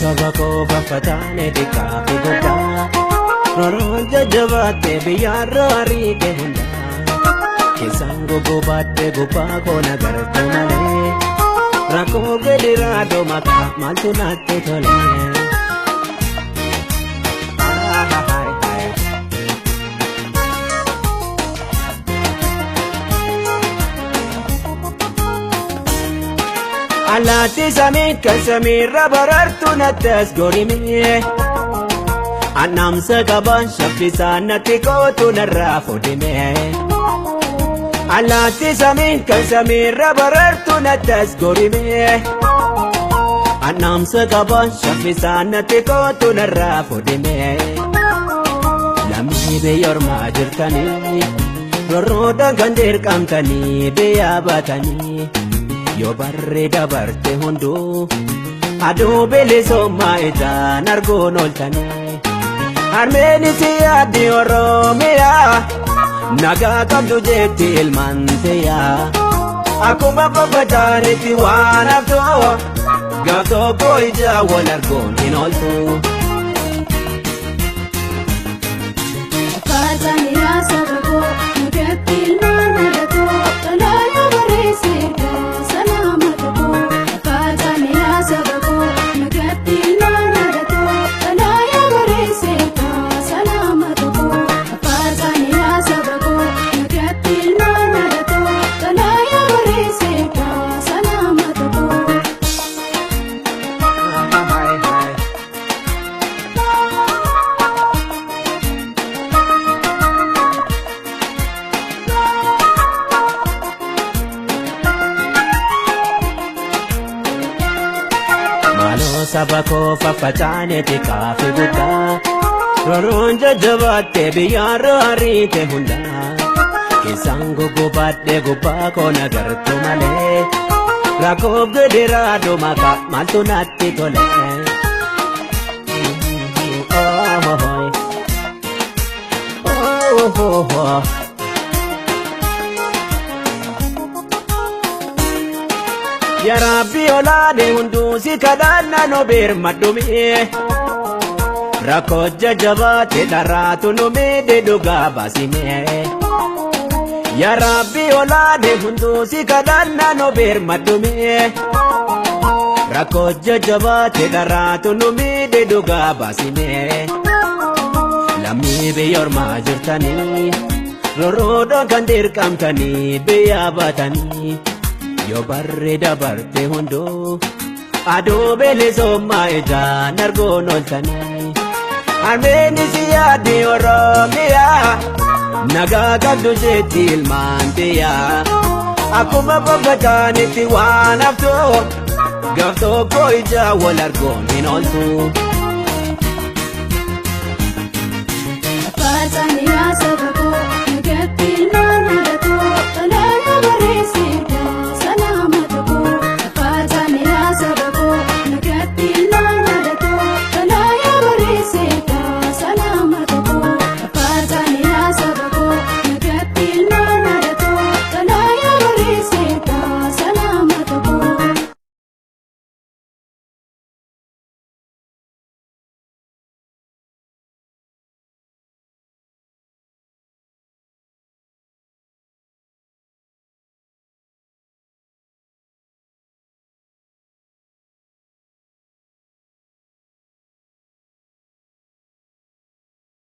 Saba koo faffataane xiqqaa fi guddaa, Roroon jajjabaattee biyyaarra ariite hundaa, keessaan goggobaadhee gubbaa koo nagarte malee, rakkoo gadiraa dhomaqaa maaltu natti tole. Allaatti samii kan samiirra barartu natti as gorimee. Annaamsa qabaan shaffisaa natti kootu narraa fudhimee. Allaatti samii kan samiirra barartu natti as gorimee. Annaamsa qabaan shaffisaa natti kootu narraa fudhimee. Lammii biyya ormaa jirtanii, rorroodhaan kan dirqamtanii biyyaa baatanii. Yoo barri dabarte hunduu aduu bilisummaa ijaan arguun ooltanii. Harmeen si yaaddi Oromiyaa, nagaa qabdu jetti ilmaan tiyyaa. Akkuma faffataanitti waan haftu, gaaf tokko ija wal arguun hin ooltu. Facaanii yaa saba koo, nagatti ilmaan haadha xalayaa barreessee salaamata koo. Facaanii yaa saba koo, nagatti ilmaan haadha xalayaa barreessee salaamata koo. Facaanii yaa saba koo, nagatti ilmaan haadha xalayaa barreessee salaamata koo. Maaloo saba koo faffacaane xiqqaa fi guddaa, Rorroon jajjabaattee biyyaarra ariite hundaa, keessaan goggobaadhee gubbaa koo nagartu malee, rakkoof gidiraa dhumaka maaltu natti tole. Oh, oh, oh. Yaa Rabbi olaane hunduu si kadhanna nu birmadhumee. Rakkoo jajjabaate dharraatu nu miidhe dhugaa baasimee. Yaa Rabbi olaane hunduu si kadhanna nu birmadhumee. Rakkoo jajjabaate dharraatu nu miidhe dhugaa baasimee. Lammii biyya ormaa jirtanii, rorroodhaan kan dirqamtanii biyyaa baatanii. Yoo barri dabarte hunduu aduu bilisummaa ijaan arguun ooltanii. Harmeen si yaaddi Oromiyaa, nagaa qabdu jetti ilmaan tiyyaa. Akkuma faffataanitti waan haftu, gaaf tokko ija wal arguun hin ooltu. Facaanii yaa saba koo, nagatti ilmaan.